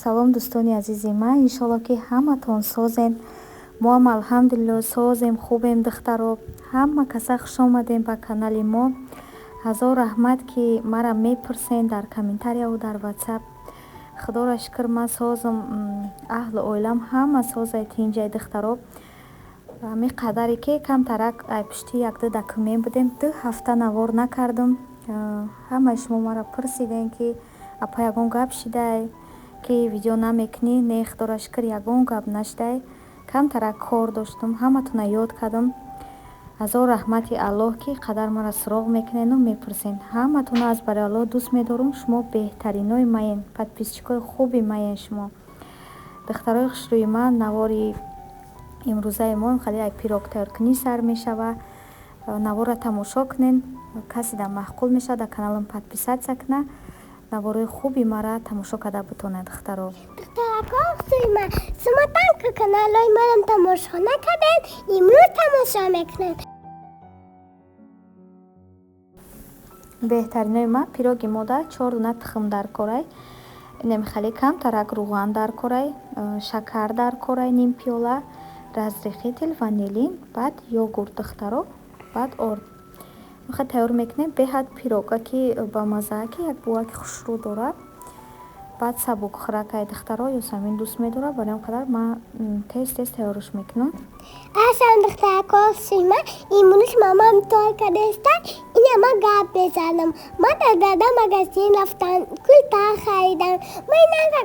Салом, дӯстони азизи ман, иншолло, ки ҳаматон созен. Мо ҳам, алҳамдулилло, созем, хубем. Духтаро, ҳама каса хуш омадем ба канали мо. Ҳазор раҳмат, ки мара мепурсен дар комментарияву дар Ватсап. Худоро шукр, ман созам, аҳлу оилам ҳама созай, тинҷай. Духтаро, ҳамин қадаре ки камтарак ай пушти якду документ будем, 2 ҳафта навор накардам. Ҳамаи шумо мара пурсидем, ки апа, ягон гап шидай, ки видео намекунӣ? Не, худоро шукр, ягон гап нашидай, камтарак кор доштум. Ҳаматона ёд кардам. Ҳазор раҳмати Аллоҳ, ки қадар мара суроғ мекунену мепурсен. Ҳаматона аз барои Аллоҳ дӯст медорум. Шумо беҳтаринои маен, подписчикои хуби маен шумо. Духтарои хушрӯи ман, навори имрӯзаи мо хеле ай пирог тайёркунӣ сар мешава. Наворро тамошо кунен, касе дар маъқул мешавад, дар каналам подписаться куна, наворои хуби мара тамошо карда бутонад, духтаро. Духтарако хушрӯи ман, шумо танка каналҳои марам тамошо накардед, имрӯз тамошо мекунед. Беҳтаринои ман, пироги мода чор дона тухм дар корай, инами хеле камтарак рӯған дар корай, шакар дар корай, ним пиёла, разрыхлитель, ванилин, баъд йогурт, духтаро, баъд орд. Хел тайёр мекунем. Беҳад пирога ки бамаззаа, ки як бӯаки хушрӯ дорад, баъд сабук хӯракай. Духтаро, Ёсамин дӯст медорад, барои он қадар ман тез тез тайёрш мекунам. Ассалом, духтарако хушрӯи ман, имрӯз мамам тор кардааста, ина ман гап мезанам. Ман дар дада магазин рафтам, култа харидам. Ман ина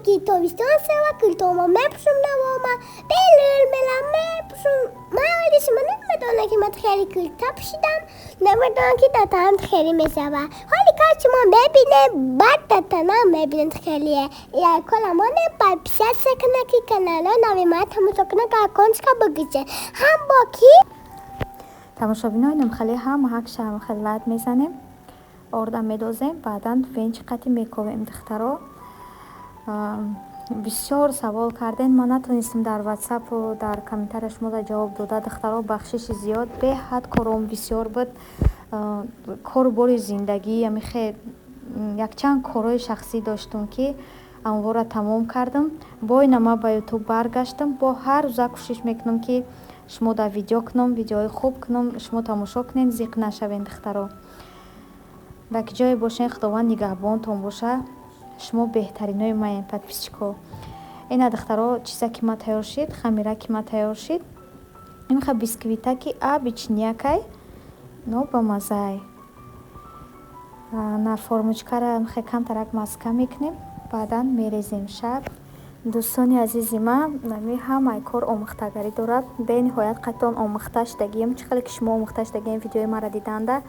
ки тобистон шава, култома мепӯшам, навома белул мелам мепӯшам. Ман оли шумо намедонам, ки ман хеле култа пӯшидам, намедонам, ки дар танам хеле мешава. Ҳоли кар шумо мебинем, баъд дар танам мебинед хелие. Яколамоне подписаться кунед, ки каналҳои нави ман тамошо кунед, колокольчика бигузед. Ҳам бо ки Тамошобино, инам хеле ҳама ҳакша хеле лат мезанем, орда медозем, баъдан венчи қати мековем. Духтаро, бисёр савол кардем, ман натонистам дар Ватсапу дар комментария шумода ҷавоб дода. Духтаро, бахшиши зиёд, беҳад кором бисёр буд, кору бори зиндагӣ, амихе якчанд корҳои шахсӣ доштум, ки амворро тамом кардам. Бо ина ман ба Ютуб баргаштам. Бо ҳар рӯза кӯшиш мекунам, ки шумо дар видео кунам, видеоҳои хуб кунам, шумо тамошо кунед, зиқ нашавед. Духтаро, дар ки ҷое бошед, Худованд нигаҳбонтон боша. Шумо беҳтаринои маен, подписчико. Ина, духтаро, чиза ки ма тайёр шид, хамира ки ма тайёр шид, имха бисквита ки обычныякай, но бамаззаай. На формочкара хе камтарак маска мекунем, баъдан мерезем шаб. Дӯстони азизи ман, ами ҳамаи кор омӯхтагарӣ дорад. Бениҳоят қатон омӯхта шудагием. Чӣ хеле ки шумо омӯхта шудагием, видеои маро диданда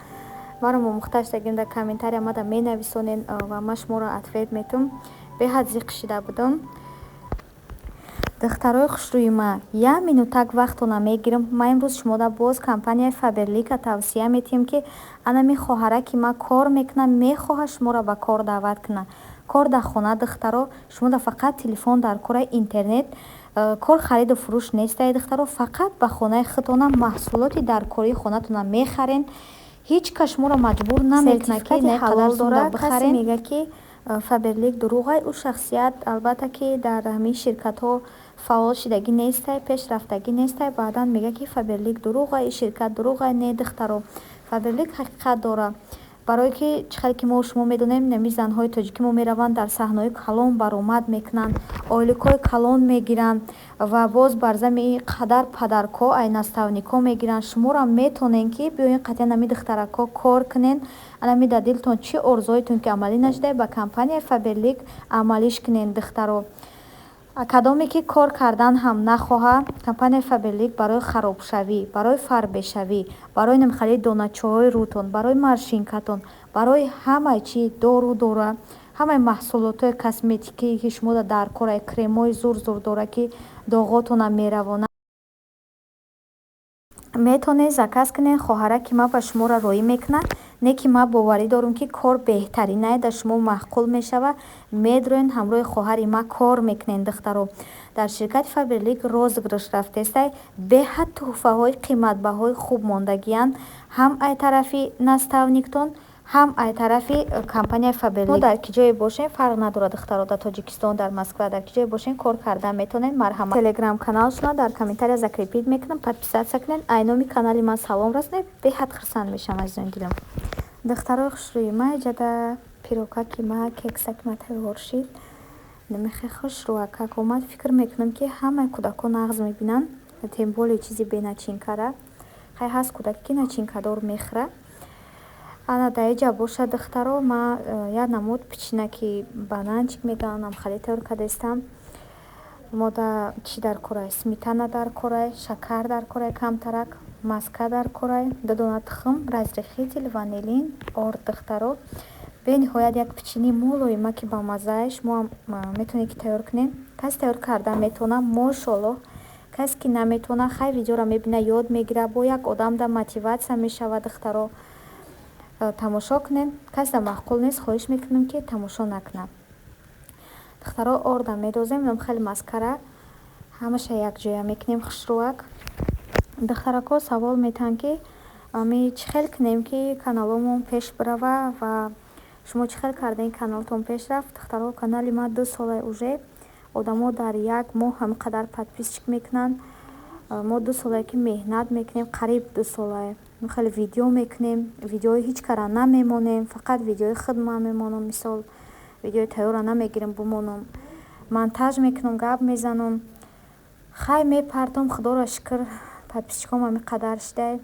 марам омӯхта шудагием. Дар комментария мада менависонед ва ман шуморо ответ метум. Беҳад зиқ шида будам. Духтарои хушрӯи ман, як минутак вақтона мегирам. Ман имрӯз шумода боз компанияи Фаберлика тавсия метиҳам, ки анами хоҳара, ки ман кор мекунам, мехоҳад шуморо ба кор даъват кунад. Кор дар хона, духтаро, шумода фақат телефон дар кора, интернет. Кор хариду фурӯш нестай, духтаро, фақат ба хонаи худтона маҳсулоти дар кории хонатона мехарен. Ҳеҷ кас шуморо маҷбур намекунад, ки Сертификати не ҳалол қадар сумда дорад. Касе бихарен. мега, ки Фаберлик дурӯғай, ӯ шахсият, албатта, ки дар ҳамин ширкатҳо фаъол шидагӣ нестай, пешрафтагӣ нестай, баъдан мега, ки Фаберлик дурӯғай, ширкат дурӯғай. Не, духтаро, Фаберлик ҳақиқат дорад, барое ки чӣ хеле ки мо шумо медонем, нами занҳои тоҷикӣ мо мераванд, дар саҳнаҳои калон баромад мекунанд, ойликҳои калон мегиранд ва боз бар зами қадар подаркҳо ай наставникҳо мегиранд. Шуморам метонен, ки биёен, қатъиян ами духтаракҳо кор кунен. Анами дар дилтон чӣ орзуҳоятон ки амалӣ нашуда, ба компанияи Фаберлик амалиш кунен. Духтаро, кадоме ки кор кардан ҳам нахоҳад, компанияи Фаберлик барои харобшавӣ, барои фарбешавӣ, барои намхали доначаҳои рӯтон, барои морщинкатон, барои ҳамаи чӣ дору дора, ҳамаи маҳсулотҳои косметикие, ки шумо дар кора, кремҳои зур зур дора, ки доғотона меравонад. Метавонед заказ кунед, хоҳара ки ман ба шуморо роӣ мекунад. Не ки ман боварӣ дорам, ки кор беҳтаринае, дар шумо маъқул мешавад. Медроен, ҳамроҳи хоҳари ман кор мекунед. Духтаро, дар ширкати Фаберлик розыгрыш рафтестай, беҳад тӯҳфаҳои қиматбаҳои хуб мондагиянд, ҳам ай тарафи наставниктон, Ҳам ай тарафи компанияи Фаберлик. Мо дар ки ҷое бошем, фарқ надорад, духтаро, дар Тоҷикистон, дар Москва, дар ки ҷое бошем, кор кардан метавонед. Марҳамат, Телеграм каналшона дар комментария закрепить мекунам, подписаться кунед. Ай номи канали ман салом расонед, беҳад хурсанд мешавам, азизони дилам. Духтарои хушрӯи ма, иҷада пирогаки ма, кексаки ма тайёр шид. Намехе хушрӯакак омад. Фикр мекунам, ки ҳамаи кӯдакон нағз мебинанд, тем более чизи бе начинкара. Хай, ҳаст кӯдаке, ки начинкадор мехӯра. Ана дар иҷа бошад, духтаро, ма як намуд печеньеки бананчик мегӯянд, хеле тайёр кардаистам. Мода чӣ дар корай? Сметана дар корай, шакар дар корай, камтарак маска дар корай, ду дона тухм, разрыхлитель, ванилин, орд. Духтаро, бениҳоят як печеньеи мулоима, ки бамаззае. Шумоам метавонед, ки тайёр кунед. Касе тайёр карда метавонад, мошоллоҳ. Касе ки наметавонад, хай, видеоро мебинад, ёд мегирад, бо як одамда мотиватсия мешавад. Духтаро, тамошо кунед. Касе маъқул нест, хоҳиш мекунам, ки тамошо накунад. Духтаро, орда медозем, инам хеле маскара, ҳамаша якҷоя мекунем хушрӯак. Духтарако савол метаҳанд, ки ами чӣ хел кунем, ки каналомон пеш бирава ва шумо чӣ хел кардаин, каналтон пеш рафт? Духтаро, канали ман 2 солае уже. Одамо дар як моҳ ҳамин қадар подписчик мекунанд. Мо 2 солае, ки меҳнат мекунем, қариб 2 солае хеле видео мекунем. Видеои ҳеҷ кара намемонем, фақат видеои худман мемонам. Мисол, видеои тайёрро намегирам бимонам, монтаж мекунам, гап мезанам, хай, мепартом. Худоро шукр, подписчиком ҳамин қадар шидай.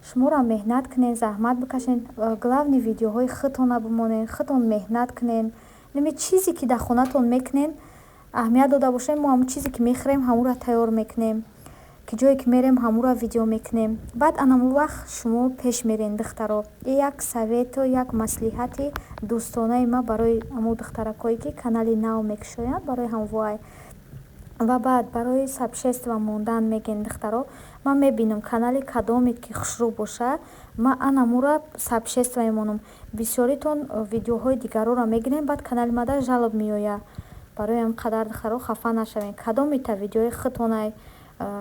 Шуморо меҳнат кунед, заҳмат бикашед. Главный, видеоҳои худтона бимонед, худтон меҳнат кунед. Наме чизе ки дар хонатон мекунед, аҳамият дода бошед. Мо ҳамон чизе ки мехӯрем, ҳамонро тайёр мекунем, ки ҷое ки мерем, ҳамонро видео мекунем. Баъд анамон вақт шумо пеш мерен. Духтаро, як совету як маслиҳати дӯстонаи ман барои ҳамон духтаракое, ки канали нав мекушоянд, барои ҳамвоай ва баъд барои сообщество мондан мегӯем. Духтаро, ман мебинам, канали кадоме ки хушрӯ боша, ман анамура сообщество мемонам. Бисёритон видеоҳои дигарроро мегирем, баъд канали мада жалоб меояд. Барои ҳамин қадар, духтаро, хафа нашавед. Кадомита видеои худтонай,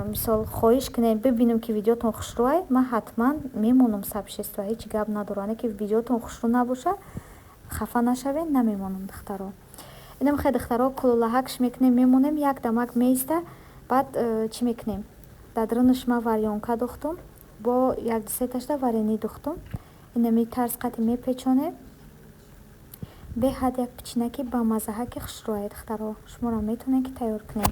мисол, хоҳиш кунед, бибинем, ки видеотон хушрӯай, ман ҳатман мемонам сообщество, ҳеҷ гап надорам. Ане ки видеотон хушрӯ набоша, хафа нашавед, намемонам. Духтаро, инам хе, духтаро, кулулаҳакш мекунем, мемонем, як дамак меиста. Баъд чӣ мекунем? Дар дарунаш ман варёнка духтум, бо як дусеташда варенье духтум. Инами тарз қати мепечонем. Беҳад як печеньеки бамаззаҳаки хушрӯай. Духтаро, шуморо метавонед, ки тайёр кунед.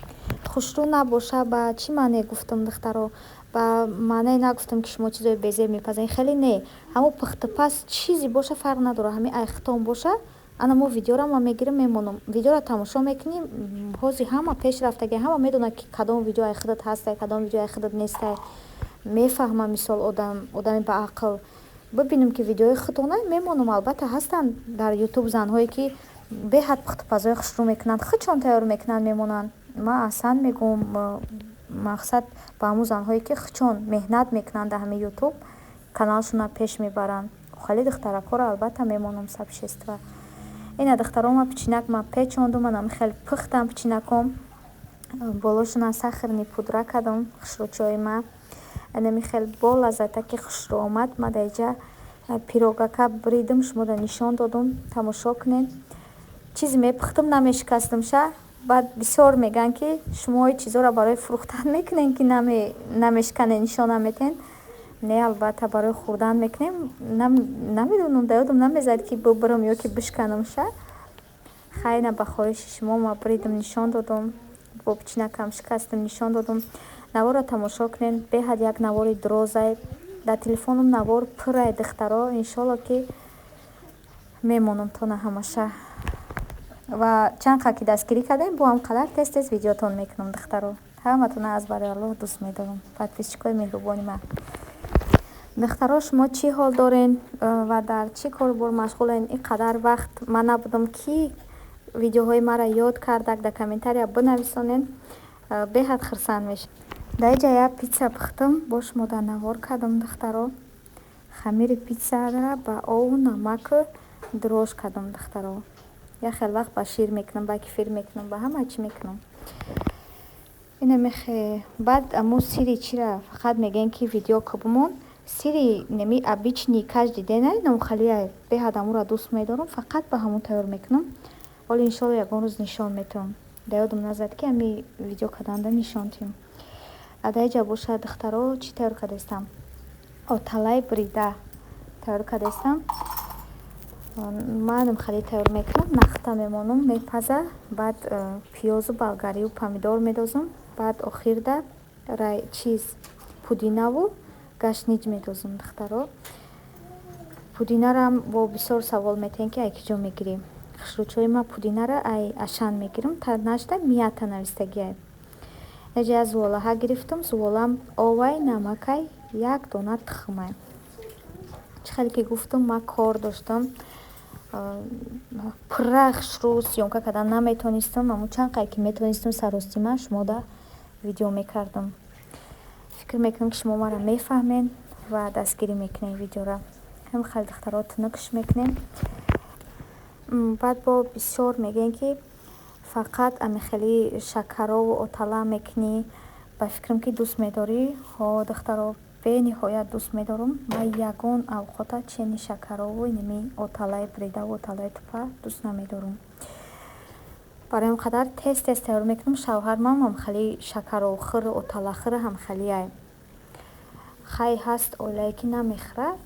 Хушрӯ набоша, ба чӣ маъне гуфтам, духтаро? Ба маънае нагуфтам, ки шумо чизои безеб мепазед, хеле не. Ҳамон пухтупаз чизе боша, фарқ надорад, ҳамин айхтон боша. Ана мо видеоро ман мегирам, мемонам, видеоро тамошо мекунӣ. Ҳозир ҳама пешрафтаги, ҳама медонад, ки кадом видео ай худат ҳастай, кадом видео ай худат нестай, мефаҳмам. Мисол, одам, одами баақл, бибинем, ки видеои худтона, мемонам. Албатта, ҳастанд дар Ютуб занҳое, ки беҳад пухтупазҳои хушрӯ мекунанд, худшон тайёр мекунанд, мемонанд. Ман аҳсан мегӯм, мақсад, ба ҳамун занҳое, ки худшон меҳнат мекунанд, дар ҳамин Ютуб каналшонро пеш мебаранд. Хеле духтаракҳоро, албатта, мемонам сообщество. Ина, духтаро, ма печеньек ма печондум, анам хеле пухтам печеньеком, болошона сахарный пудра кардам. Хушрӯчои ма инами хеле болаззатаки хушрӯ омад. Ма дар иҷа пирогака бридум, шуморо нишон додум, тамошо кунед. Чизе мепухтум, намешикастум ша. Баъд бисёр мегӯянд, ки шумо ин чизҳоро барои фурӯхтан мекунед, ки намешиканед, нишон наметиҳед. Не, албатта, барои хӯрдан мекунем. Намедонам, дар ёдам намезад, ки бубурам ё ки бишканам ша. Хайна, ба хоҳиши шумо ма бридум, нишон додум, бо печеньекам шикастум, нишон додум. Наворро тамошо кунед, беҳад як навори дурозай. Дар телефонам навор пуррай, духтаро. Иншолло, ки мемонам то на ҳамаша ва чанд қадр ки дастгирӣ кардем, бо ҳам қадар тез тез видеотон мекунам. Духтаро, ҳаматона аз барои Аллоҳ дӯст медорам, подписчикои меҳрубони ман. Духтаро, шумо чӣ ҳол дорен ва дар чӣ корубор машғулен? Ин қадар вақт ман набудам, ки видеоҳои маро ёд кардак, дар комментария бинависонед, беҳад хурсанд мешавам. Дар инҷа як питса пухтам, бо шумо дар навор кардам. Духтаро, хамири питсаро ба обу намаку дрожж кардам. Духтаро, як хел вақт ба шир мекунам, ба кефир мекунам, ба ҳама чӣ мекунам. Инамехе баъд аму сири чира фақат мегӯем, ки видео ку бимон. Сири неми обычный каждый день номхалиай, беҳад ҳамура дӯст медорам, фақат ба ҳамун тайёр мекунам. Ҳоло иншоалло ягон рӯз нишон метавам. Да ёдам назад, ки ҳами видео карданда нишон тиҳам. Адаиҷа боша, духтаро, чӣ тайёр кардаистам? Оталаи брида тайёр кардаистам. Ман хеле тайёр мекунам, нахта мемонам, мепаза, баъд пиёзу болгарию помидор медозам, баъд охирда чиз, пудинаву гашнич медозам, духтаро. Пудинарам бо бисёр савол метиҳем, ки ай ки ҷо мегирӣ. Хушрӯчои ма, пудинара ай Ашан мегирам, нашта мята навистагиай. Наҷа зуволаҳа гирифтам, зуволам овай, намакай, як дона тухмай. Чӣ хеле ки гуфтам, ман кор доштам, пурра хушрӯ съёмка кардан наметонистам, аммо чанд қадр ки метонистам, саростима шумода видео мекардам. Фикр мекунам, ки шумо маро мефаҳмед ва дастгирӣ мекунед видеора. Ҳам хеле, духтаро, тунукш мекунем. Баъд бо бисёр мегӯем, ки фақат ами хеле шакарову отала мекунӣ, ба фикрам, ки дӯст медорӣ. Ҳо, духтаро, бениҳоят дӯст медорам. Ман ягон авқота чени шакарову инами оталаи бридаву оталаи тупа дӯст намедорам. Барои ҳам қадар тез тез тайёр мекунам. Шавҳармам ҳам хеле шакаровхӯру оталахӯр ҳам хелеай. Хай, ҳаст оилае, ки намехӯрад.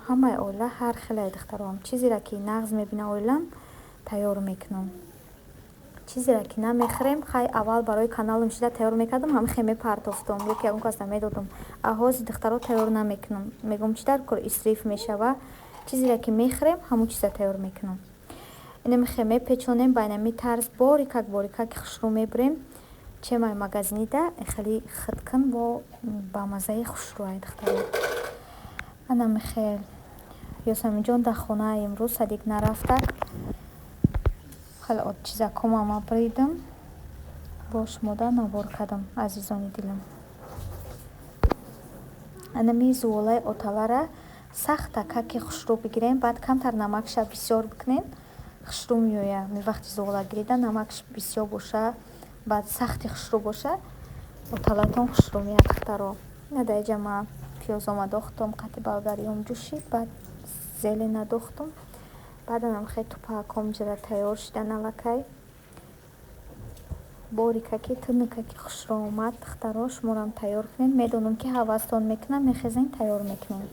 Ҳамаи оила ҳар хелае, духтаро. Чизеро, ки нағз мебина оилам, тайёр мекунам. Чизеро, ки намехӯрем, хай, аввал барои каналам шида тайёр мекардам, ҳама хе мепартофтам ё ки ягон кас намедодам. А ҳозир, духтаро, тайёр намекунам. Мегӯям, чӣ дар кор исриф мешава? Чизеро, ки мехӯрем, ҳамон чиза тайёр мекунам. Инами хе мепечонем ба инами тарз, борикак борикаки хушрӯ мебурем. Чемай магазинида хеле хиткун бо бамаззаи хушрӯай, духтаро. Анами хел. Ёсаминҷон дар хона имрӯз, садик нарафтак. Хеле чизакомама бридам, бо шумода навор кардам, азизони дилам. Анами зуволаи оталара сахта каки хушрӯ бигирем, баъд камтар намакша бисёр бикунем, хушрӯ меояд. Вақти зувола гирида намакш бисёр боша, баъд сахти хушрӯ боша, оталатон хушрӯ меяд, духтаро. Ина дар ма пиёзома дохтам, қати болгариём ҷӯшид, баъд зелена дохтам. Баъдан хеле тупааком ҷира тайёр шидан аллакай. Борикаки тунукаки хушрӯ омад, духтаро, шуморам тайёр кунед. Медонам, ки ҳавастон мекунам, мехезен, тайёр мекунем.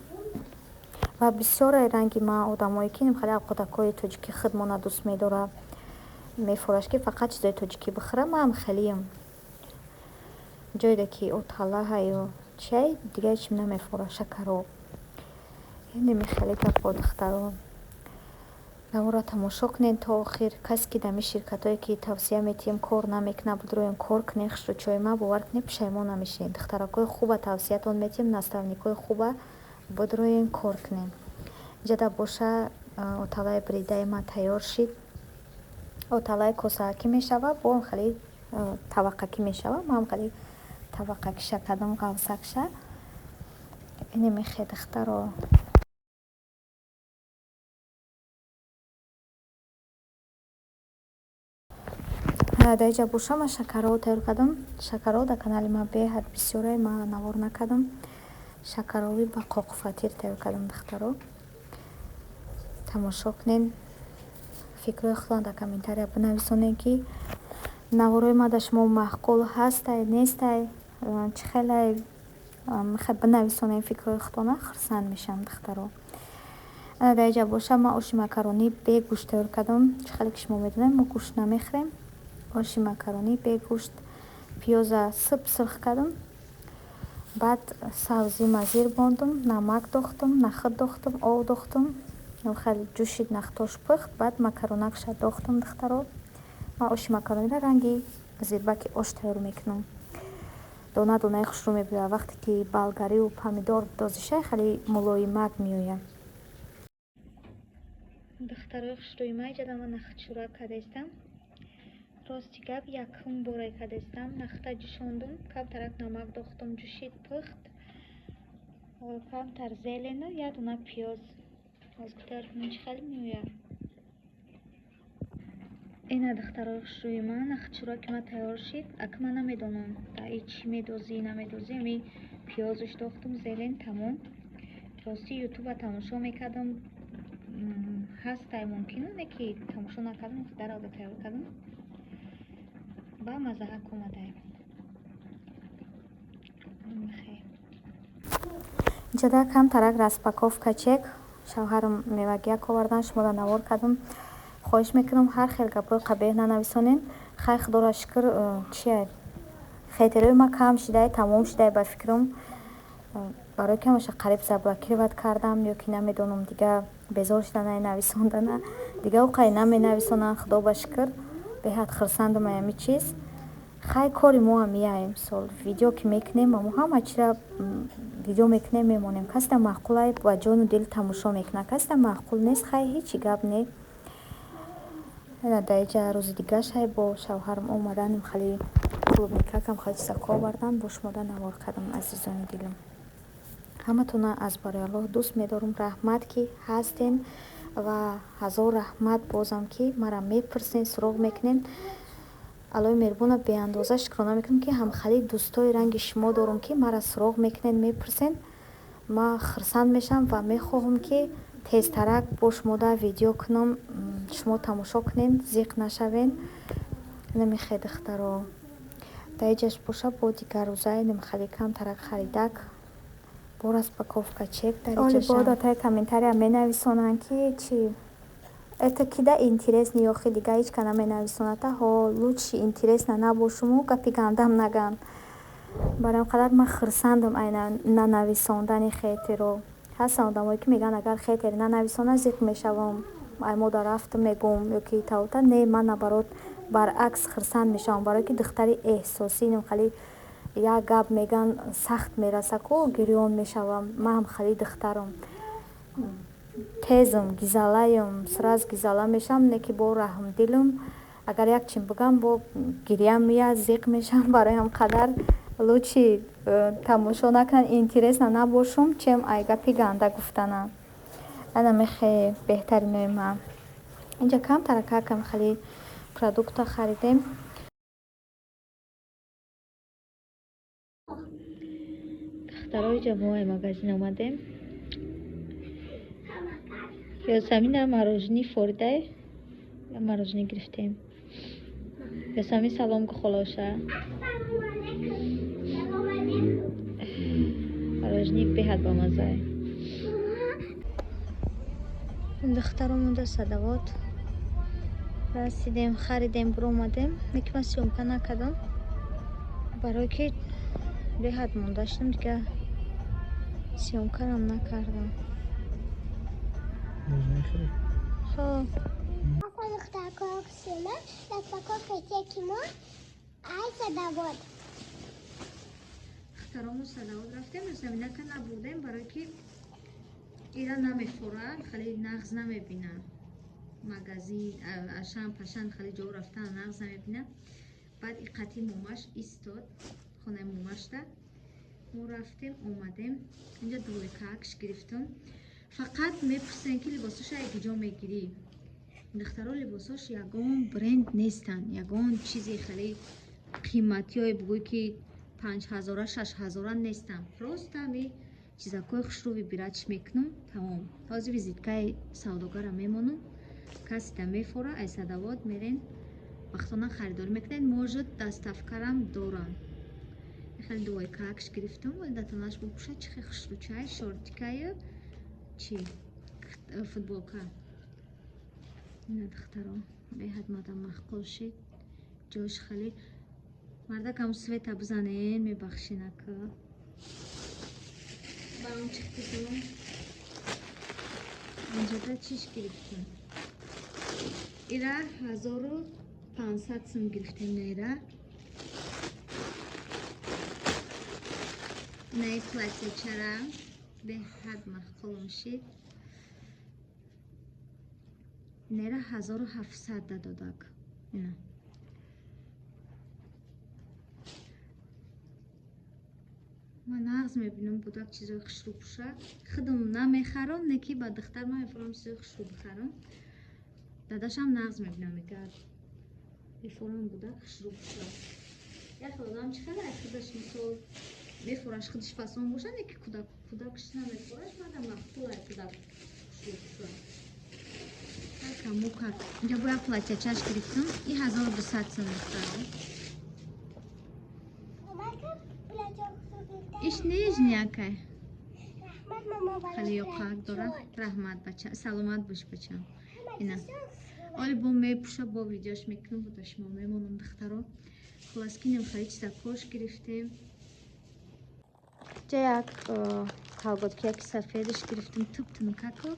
Ва бисёре ранги ман одамое, ки хеле авқотакҳои тоҷикӣ худмона дӯст медорад, мефураш, ки фақат чизои тоҷикӣ бихӯрам, ман хелиам. Ҷойде ки оталаҳаю чай, дигар чим намефура, шакаро. Инеми хеле гапҳо, духтаро. Наворро тамошо кунед то охир. Касе, ки дар ширкатҳое, ки тавсия метиҳем, кор намекунад, будроем, кор кунед, хушрӯчои ман, бовар кунед, пушаймон намешавед. Духтаракҳои хуба тавсиятон метиҳем, наставникҳои хуба, будроем, кор кунем. Инҷода боша, оталаи бридаи ман тайёр шид. Оталаи косаакӣ мешава, бо хеле таваққакӣ мешава. Ман хеле таваққакиша кардам, ғавсакша. Инеми хе, духтаро. Дар инҷа боша, ман шакарҳо тайёр кардам. Шакарҳо дар канали ман беҳад бисёре, ман навор накардам. Шакарови ба қоқфатир тайёр кардам, духтаро. Тамошо кунед. Фикрҳои худтон дар комментария бинависонед, ки наворҳои ман дар шумо маъқул ҳастай, нестай, чӣ хелай, бинависонед фикрҳои худтона, хурсанд мешавам, духтаро. Дар инҷа боша, ман оши макаронӣ бегӯшт тайёр кардам. Чӣ хеле ки шумо медонед, мо гӯшт намехӯрем. Оши макаронӣ бегӯшт, пиёза сиб сурх кардам, баъд сабзӣ мазир мондум, намак дохтам, нахӯд дохтам, об дохтам. Хеле ҷӯшид, нахтош пухт, баъд макаронакша дохтам, духтаро. Ман оши макарониро ранги зирбаки ош тайёр мекунам. Дона донаи хушрӯ мебиёяд. Вақте ки болгариву помидор дозиша, хеле мулоимак меояд. Духтарои хушрӯи ман, иҷода ман нахӯдшӯра кардаистам. Рости гап, якум боре кардаистам. Нахта ҷӯшондум, камтарак намак дохтам, ҷӯшид, пухт. Камтар зелену як дона пиёз. Ҳозир тайёр кунем, чӣ хеле меояд. Ина, духтарои хушрӯи ман, нахӯдшӯра ки ман тайёр шид. Ака, ман намедонам дар и чӣ медозӣ, намедозӣ. Ами пиёзаш дохтум, зелень, тамом. Рости ютуба тамошо мекардам, ҳастай мумкин не ки тамошо накардам, даралда тайёр кардам. Ба мазаҳак омадай. Инҷода камтарак распаковка чек шавҳарам мевагияк овардан, шуморо навор кардам. Хоҳиш мекунам, ҳар хел гапҳои қабеҳ нанависонен. Хай, худоро шукр, чия хейтерои ма кам шидай, тамом шидай ба фикрам. Барои ки ҳамаша қариб заблокировать кардам ё ки намедонам, дига безор шиданай нависондана. Дига оқай наменависонанд, худо ба шукр, беҳад хурсандам ами чиз. Хай, кори мо ҳам ия, мисол, видео ки мекунем, мо ҳама чира видео мекунем, мемонем. Касида маъқулай, ба ҷону дил тамошо мекунад, касида маъқул нест, хай, ҳечи гап не. Дар иҷа рӯзи дигашай бо шавҳарам омаданем, хеле клубникакам, хеле чизако овардан, бо шумода навор кардам. Азизони дилам, ҳаматона аз барои Аллоҳ дӯст медорам. Раҳмат, ки ҳастен, ва ҳазор раҳмат бозам, ки мара мепурсен, суроғ мекунен. Аллоҳи меҳрубона беандоза шукрона мекунам, ки ҳамхали дӯстои ранги шумо дорам, ки мара суроғ мекунед, мепурсен. Ма хурсанд мешавам ва мехоҳам, ки тезтарак бо шумода видео кунам, шумо тамошо кунед, зиқ нашавен. Намихе, духтаро, дар иҷаш боша бо дигар рӯзае намихали камтарак харидак бо распаковка чек дар иҷаша. Бо дар комментария менависонанд, ки чи это кида интересный, охи дига ҳеч ка наменависонад. Ҳо, лучше интересно набошуму гапи гандам наган. Барои ҳам қадар ман хурсандам ай нанависондани хейтеро. Ҳастанд одамое, ки мегӯянд, агар хейтер нанависонад, зиқ мешавам, ай мода рафтам мегӯм ё ки тавта. Не, ман наоборот, баръакс хурсанд мешавам, барое ки духтари эҳсосӣ хали як гап меган, сахт мераса ку, гирён мешавам. Ман ҳам хали духтарам, тезм гизалаем, сразу гизала мешавам, не ки бо раҳмдилам. Агар як чим бигам, бо гирьям меяд, зиқ мешавам. Барои ҳам қадар лучше тамошо накунанд, интересно набошум, чем ай гапи ганда гуфтана. Ана мехе, беҳтаринои ман, инҷа камтаракакам хали продукта харидем. Духтарои ҷамоаи магазин омадем. Ёсамина мороженое форидай, мороженое гирифтем. Ёсамин, салом гу холоша. Мороженое беҳад бамаззае. Духтаро, монда Садовод расидем, харидем, биромадем. Неки ман съёмка накардам, барое ки беҳад монда шудам, дига съёмкарам накардам. Хоб. Духтарко, распаковка чеки мо ай Садовод. Духтаромо, Садовод рафтем, заминака набурдем, барое ки ира намефора, хеле нағз намебина. Магазин ашан пашан хеле ҷо рафтан нағз намебина. Баъд и қати момаш истод, хонаи момашда мо рафтем, омадем. Инҷа двойкакш гирифтам. Фақат мепурсем, ки либосоша якиҷо мегирӣ. Духтаро, либосош ягон бренд нестанд, ягон чизи хеле қиматиое бугӯй, ки 5000-а, 6000-а нестанд. Просто ами чизакҳои хушрӯ выбирать мекунам, тамом. Ҳозир визиткаи савдогара мемонам, касида мефора, ай Садовод мерен, вақтона харидорӣ мекунед. Может, доставкарам доранд. Хеле двойкакш гирифтам, вале датанаш бупӯша, чи хеле хушрӯчай, шортикаю чи футболка. Ина, духтаро, беҳад мадам маъқул шид. Ҷош хеле мардакам света бизанен, мебахшинака. Баром чихтидум. Инҷода чиш гирифтем? Ира 1500 сум гирифтем. Наира наи платьячара беҳад маъқулум шид. Наира 1700 дадодак. Ина ман нағз мебинам, будак чизои хушрӯ пӯша. Худам намехарам, не ки ба духтар ман мефурам чизои хушрӯ бихарам. Дадашам нағз мебинам, мегӯяд, мефурам, будак хушрӯ пӯша. Як одам чӣ хеле худаш мисол Мефураш, худиш фасон боша, не ки кӯдак, кӯдакш намефураш, мадам маъқулай кӯдак хушрӯ. Кому как. Инҷа бояд платьячаш гирифтам. И 1200 сом, духтаро. Майка платья. Иш нежный акай. Раҳмат, мама. Хеле ёқак дора. Раҳмат, бача. Саломат бош, бачам. Ина. Оли бо мепуша, бо видеош мекунам, бо шумо мемонам, духтаро. Хулас ки нем хеле чиза кош гирифтем. Ҷа як колготки яки сафедаш гирифтам, туп тунукако.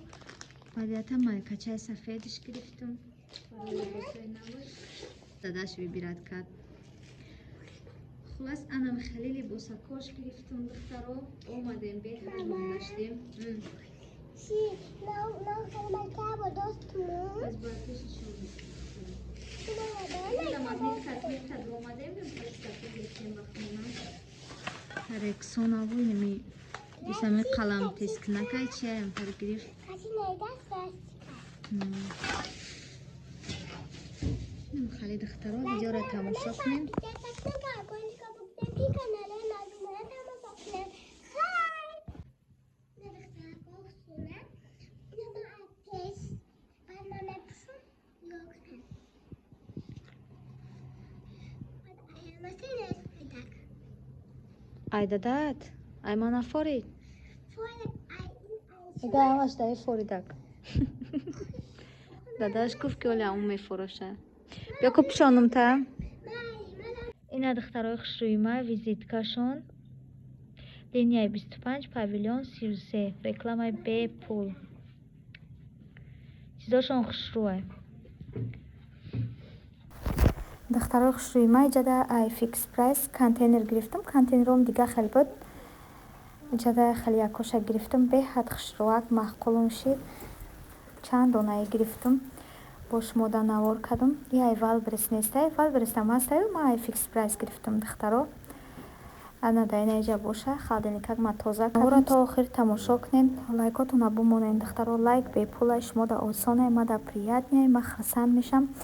Баъд ята майкачаи сафедаш гирифтам. Барои либосои наваш. Дадаш выбирать кард. Хулас, анам хеле либосакош гирифтам, духтаро. Омадем, беҳад мондаштем. Си, нав нав хеле майка бо достму. Аз бояд пеши шумо. Магнит кард, омадем, хеле чизако гирифтем ба хона. Рексонаву инами исами қалам тезкунакай чияям хеле гирифт. Каси найдаст растика. Инам хеле, духтаро, видеоро тамошо кунем. Ки канали мазмуна тамошо кунем. Хай! Духтарако, хусуна. Ина ма пеш. Баъд ма мепушам. Нигоҳ кунем. Баъд аямаси нест айдак. Ай дадат, ай мана форид. Форид ай ин ай. Ида ҳамаш даи форидак. Дадаш гуфт, ки оля ун мефуроша. Биё ку пушонум та. Ина, духтарои хушрӯима, визиткашон. Линияи 25, павильон 33. Рекламаи бепул. Чизошон хушрӯай. Духтарои хушрӯима, иҷада ай Фикс Прайс контейнер гирифтам. Контейнером дига хел буд. Иҷада хеле якоша гирифтам, беҳад хушрӯак, маъқулум шид. Чанд донае гирифтам, бо шумо да навор кардам. И ай Вайлдберриз нестай, Вайлдберризам ҳастаю, ман ай Фикс Прайс гирифтам, духтаро. Ана дар ина иҷа боша, холодильникак ма тоза кардам. То охир тамошо кунед, лайкотона бумонед, духтаро. Лайк бепулай, шумо да осонай, ма да приятный, ма хурсанд мешам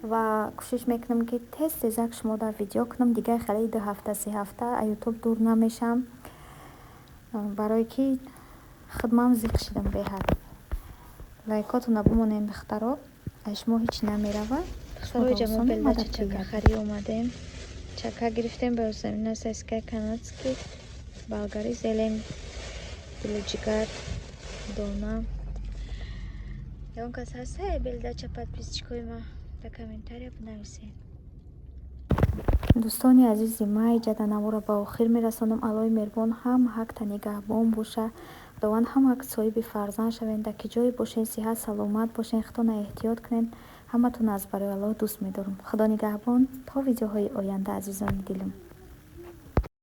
ва кӯшиш мекунам, ки тез тезак шумо да видео кунам. Дигар хеле 2 ҳафта, 3 ҳафта ютуб дур намешам, барое ки худмам зиқ шидам беҳад. Лайкотона бумонед, духтаро, аз шумо ҳеҷ намеравад. Духтаро, иҷа мо белдача чакахарӣ омадем. Чака гирифтем ба замина, сосискаи канадский, болгари, зелень, гулу ҷигар, дона. Ягон кас ҳаста белдача? Подписчикои ма дар комментария бинависед. Дӯстони азизи ма, иҷада наворро ба охир мерасонам. Аллоҳи меҳрубон ҳама ҳақта нигаҳбон боша. Худованд ҳама ҳақ соҳиби фарзанд шавед. Дар ки ҷое бошед, сиҳат саломат бошед, худтона эҳтиёт кунед. Ҳаматон аз барои Аллоҳ дӯст медорам. Худо нигаҳбон, то видеоҳои оянда, азизони дилам.